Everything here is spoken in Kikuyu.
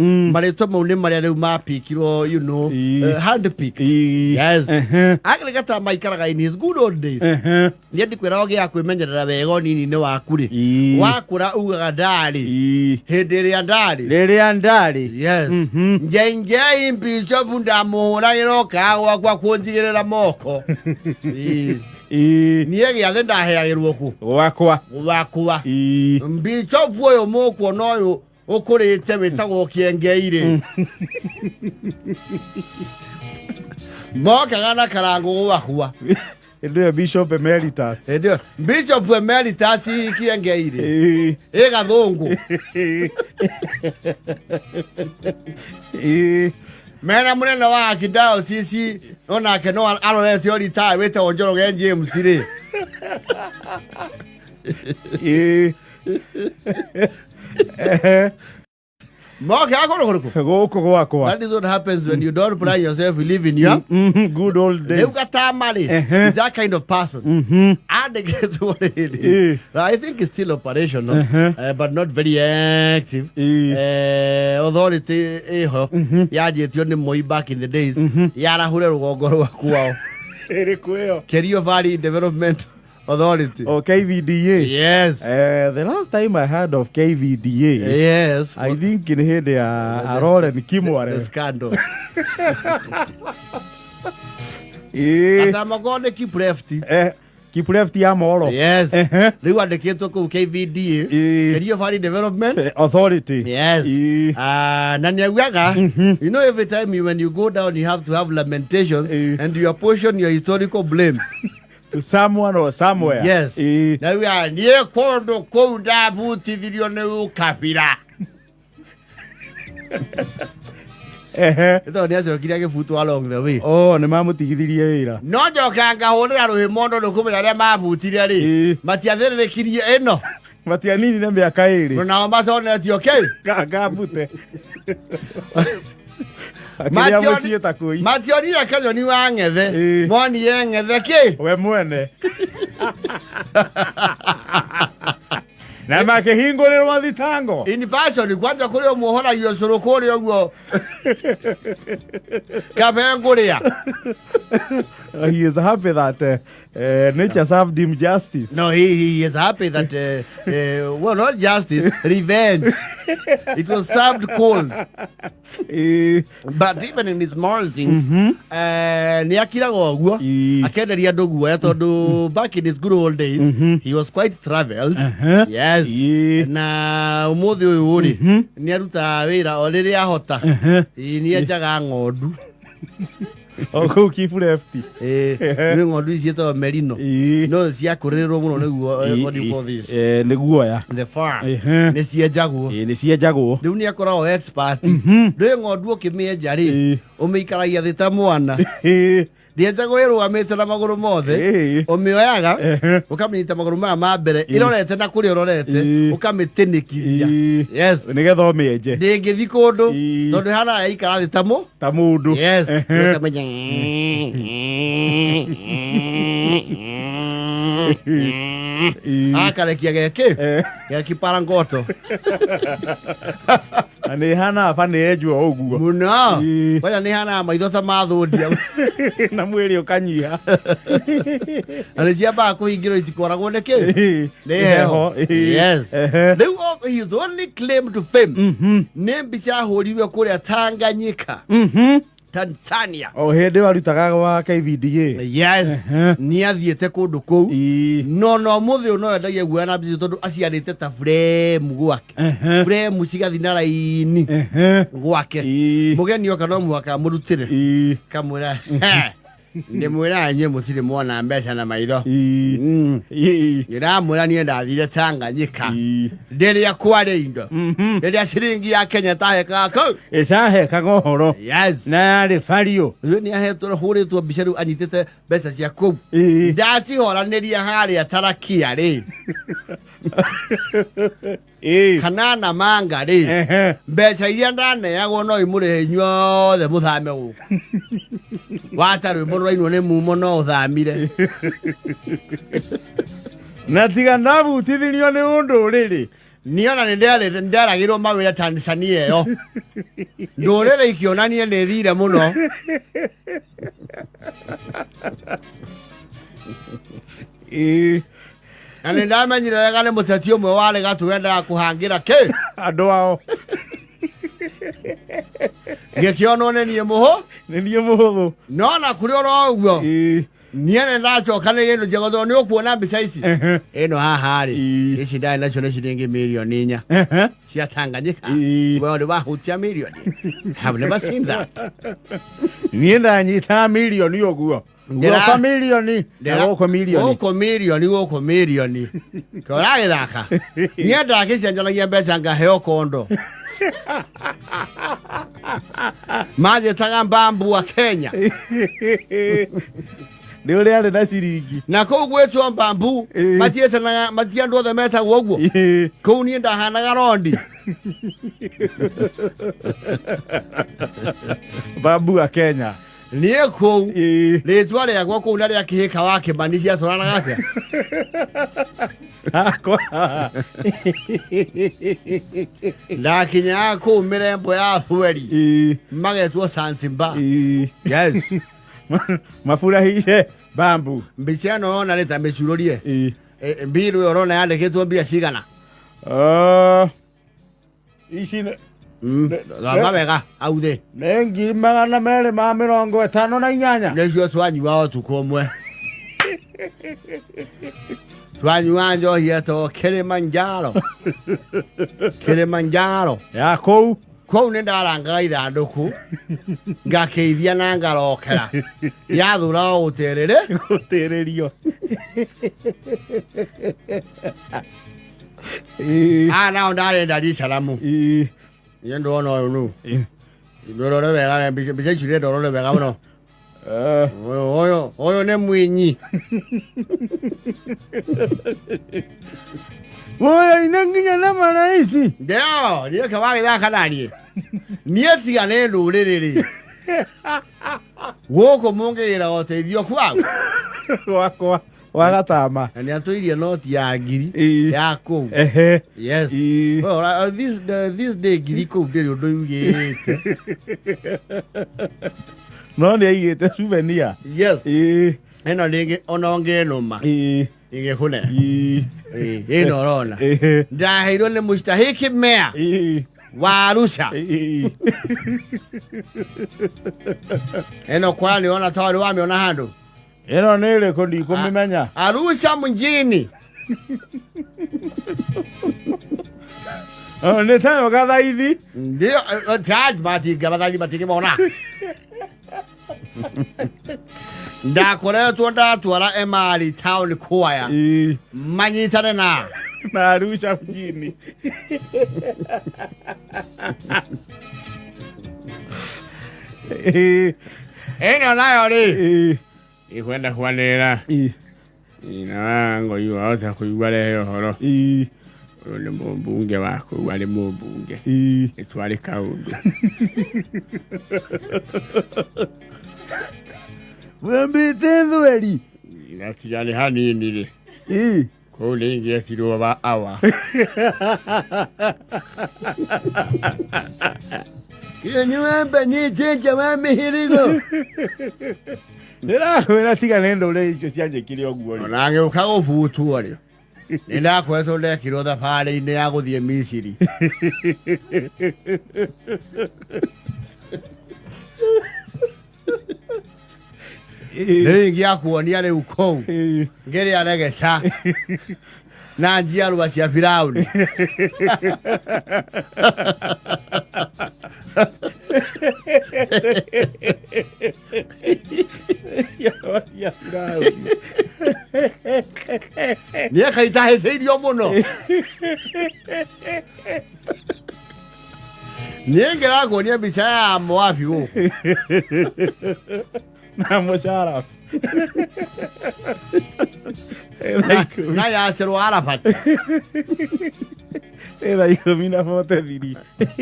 Marĩtwa mau nĩ marĩa rĩu mapikirwo, hand picked. Yes. Agnes Gatama aikaraga in his good old days. Niĩ ndikwĩra ũgĩa kwĩmenyerera wega ũnini-inĩ waku rĩ, wakũra ugaga ndarĩ hĩndĩ ĩrĩa ndarĩ. Rĩrĩa ndarĩ. Yes. Njenjei bishopu ndamũhũragĩra ũkaga gwakwa kũnjigĩrĩra moko. Ĩĩ. Niĩ gĩathĩ ndaheagĩrwo kũ? Gwakwa. Gwakwa. Bishopu ũyũ mũkuona ũyũ ũkũrĩte wĩtagwo kĩengei rĩ, mokaga na karangũ gwakwa. Hĩndĩ ĩyo Bishop Emeritus. Hĩndĩ ĩyo Bishop Emeritus kĩengei rĩ, ĩ gathũngũ. Mena mũnene wa archdiocese onake no arorete oritaya wĩtagwo Njoroge James rĩ. Moke akũrũ kũrĩkũ? Gũkũ gwakwa. That is what happens when you don't plan yourself, you live in your Good old rĩu days. Gatama rĩ is that kind of person. Andĩkĩtwo rĩrĩ. I think it's still operational, but not very active. Authority ĩho yanjĩtio nĩ Moi back in the days yarahũre rũgongo rwa kwao. Ĩrĩkũ ĩyo? Kerio Valley Development Authority. Oh, KVDA. Yes. The last time I heard of KVDA, I think nĩ hĩndĩ ya Aroren The Kimware. scandal. Gatama ko nĩ keep left. Keep left ya Moro. Yes. Rĩu andĩkĩtwo kũu KVDA. Kerio Valley Development Authority. Yes. Ah, na nĩ augaga, every time when you go down, you have to have lamentations and you apportion your historical blames to someone or somewhere. Yes. Na augaga niĩ kũndũ kũu ndabutithirio nĩ ũkabira. Tondũ nĩ acokire agĩbutwo along the way. Oh, nĩ mamũtigithirie wĩra. No njoka ngahũrĩra rũhĩ mondo nĩ kũmenya arĩa mabutire rĩ, matiathĩrĩrĩkirie ĩno. Matianinire mĩaka 2. Nao maconetio kĩ? Ngambute. Akĩrĩa mũciĩ ta kũi. Mationire kanyoni wa ng'ethe. Monire ng'ethe kĩ? We mwene. Na makĩhingũrĩrwo thitango. In person kwanja kũrĩ ũmwe ũhoragio ũcũrũ kũrĩa ũguo kabe ngũrĩa. He is happy that nature served him justice. No, he is happy that, well, not justice, revenge. It was served cold. But even in his musings, nĩ akiraga ũguo akenderia andũ guoya tondũ back in his good old days, he was quite traveled. Yes. Na ũmũthĩ ũyũ rĩ, nĩ arutaga wĩra o rĩrĩa ahota. Ĩĩ, nĩ enjaga ng'ondu. O kũu keep left. Ĩĩ, nĩ ng'ondu ici ciĩtagwo merino. No ciakũrĩrĩrwo mũno nĩguo, what do you call this? Nĩ guoya. The fur. Nĩ cienjagwo. Nĩ cienjagwo. Rĩu nĩ akoragwo expert. Ndũĩ ng'ondu ũkĩmĩenja rĩ, ũmĩikaragia thĩ ta mwana. Ndĩenjagwo ĩrũgamĩte na magũrũ mothe. Ũmĩoyaga, ũkamĩnyita magũrũ maya ma mbere, ĩrorete na kũrĩa ũrorete, ũkamĩtĩnĩkithia. Yes. Nĩgetha ũmĩenje. Ndĩngĩthi kũndũ, tondũ ĩhanaga yaikara thĩ ta mũ. Ta mũndũ. Yes. Ũkamenya. Akarekia geki geki ngoto. Na nĩ ĩhanaga ba nĩ yenjwo ũguo. Mũno. Kwanja nĩ ĩhanaga maitho ta mathũndia. Na mwĩrĩ ũkanyiha. Na nĩ ciambaga kũhingĩrwo itikoragwo nĩ kĩ? Nĩ heho. Yes. Rĩu his only claim to fame nĩ mbica ahũrirwe kũrĩa Tanganyika, Tanzania. O hĩndĩ ĩyo arutaga gwa KVDA. Yes. Nĩ athiĩte kũndũ kũu. No mũthĩ ũyũ no endagia guoya na mbica tondũ aciarĩte ta frame gwake. Frame cigathiĩ na raini gwake. Mũgeni oka no mũhaka amũrutĩre. Kamwĩra, "Ndĩmwĩraga inyuĩ mũtirĩ mwona mbeca na maitho. Ndĩramwĩra niĩ ndathire Tanganyika rĩrĩa kwarĩ indo, rĩrĩa ciringi ya Kenya tahekaga kau." Ĩcahekaga ũhoro. Yes. Na yarĩ bario. Rĩu nĩ ahetwo hũrĩtwo mbica rĩu anyitĩte mbeca cia kũu. Ndacihoranĩria harĩa tarakia rĩ, kana na manga rĩ, mbeca iria ndaneagwo no imũrĩhe inyuothe mũthame gũkũ. Wata rwĩmbo rũrainwo nĩ mumo no ũthamire. Na tiga ndabutithirio nĩ ũndũ rĩrĩ. Niĩ ona nĩ nderagĩrwo mawĩra Tanzania ĩyo. Ndũrĩrĩ ikĩonania nĩ thire mũno. Ĩĩ. Na nĩ ndamenyire wega nĩ mũteti ũmwe warĩ gatũ wendaga kũhangĩra kĩ. Andũ ao. Ngĩkĩonwo nĩ niĩ mũhũ. Nĩ niĩ mũhũthũ. No na kũrĩ oro ũguo. Ĩĩ. Niĩ nĩ ndacokanĩrĩria indo ciakwa tondũ nĩ ũkuona mbica ici. Ehe. Ĩno haha rĩ. Ĩĩ. Ici ndarĩ nacio nĩ ciringi mirioni 4. Ehe. Cia Tanganyika. Ĩĩ. We ũrĩ wahutia mirioni. Have never seen that. Niĩ ndanyita mirioni ũguo. Guoko mirioni. Na gũkũ mirioni. Gũkũ mirioni, gũkũ mirioni. Ũragĩthaka. Niĩ ndakĩcenjanagia mbeca ngaheo kondo. Manjĩtaga mbambu wa Kenya. Nĩ ũrĩa arĩ na ciringi. Na kũu gwĩtwo mbambu Ĩĩ. matiĩtanaga mati andũ othe metagwo ũguo. Ĩĩ. Kũu niĩ ndahanaga rondi. Babu wa Kenya. Niĩ kũu Ĩĩ. rĩtwa rĩakwa kũu na rĩa kĩhĩka wa Kĩmani ciatwaranaga atĩa? Hakwa. Ndakinyaga kũu mĩrembo ya bweri Ĩĩ. magetwo Zanzibar. Ĩĩ. Yes. Mafurahishe bambu. Mbica ĩno yona nĩ ta mĩcurũrie. Ĩĩ. Mbiru ĩyo ũrona yandĩkĩtwo mbia cigana? Ici nĩ Thoma wega hau thĩ. nĩ 258,000. Nĩcio twanyua ũtukũ ũmwe. Twanyua njohi ĩtagwo Kilimanjaro. Kilimanjaro. Ya kũu. Kũu nĩ ndarangaga ithandũkũ ngakĩithia na ngarokera yathura o gũterere Gũtĩrĩrio. Ĩĩ. aya nao ndarĩ Dar es Salaam. Ĩĩ. Niĩ ndona ũyũ nũ Ĩĩ. ndũrore wega we, mbica ici ndĩrenda ũrore wega mũno. Ũyũ ũyũ ũyũ nĩ Mwinyi. Ũyũ nginya na maraici. Ndio, niĩ ka wagĩthaka na niĩ. Niĩ tiga nĩ ndũrĩrĩ rĩ. Gũkũ mũngĩgĩra ũteithio kwao. Wakwa wa gatama. Na nĩ atũirie noti ya ngiri Ĩĩ. ya kũu. Ehe. Yes. Ĩĩ. Well, this day ngiri kũu ndĩrĩ ũndũ yugĩte. No nĩ aigĩte souvenir. Yes. Ĩĩ. Ĩno rĩngĩ ona ũngĩnũma Ĩĩ. ingĩkũne. Ĩĩ. Ĩĩ, ĩno ũrona. Ĩĩ. Ndaheirwo nĩ mũstahiki mayor Ĩĩ. wa Arusha. Ĩĩ. Ĩno kwa nĩ ona twarĩ wamĩona handũ. Ĩno nĩ ĩrĩkũ ndikũmĩmenya. Arusha mjini. Nĩ tayo gathaithi. Ndio taj matinga mathaithi matingĩmona. Ndakoretwo ndatwara Emali town choir Ĩĩ. manyitane na Na Arusha mjini. Ĩĩ. ĩno nayo rĩ Ĩĩ. Ikwenda kwanĩrĩra Ĩĩ. nyina wa ngoi wahota kũigua rehe ũhoro. Ĩĩ. Ũyũ nĩ mũmbunge wa kũu arĩ mũmbunge. Ĩĩ. Nĩ twarĩ kaũndũ. Wambĩte thweri. Na tiga nĩ hanini rĩ. Ĩĩ. Kũu nĩ ingĩetirwo wa awa. Nĩ wembe nĩ njenja wa mĩhĩrĩgo. Ndĩrakwĩra tiga nĩ ndũrĩrĩ icio cianjĩkire ũguo rĩ. Ona ngĩũka gũbutwo rĩ nĩ ndakoretwo ndekirwo thabarĩ-inĩ ya gũthiĩ Misiri. Ĩĩ. Rĩu ingĩakuonia rĩu kũu Ĩĩ. ngĩrĩa regeca na njiarwa cia Firauni. Njiarwa cia Firauni. Nĩ ekaitahĩtĩirio mũno. Niĩ ngĩrakuonia mbica ya Moabi gũkũ. Na mũcarabu. Na Yasser Arafat. Thaa 10:43.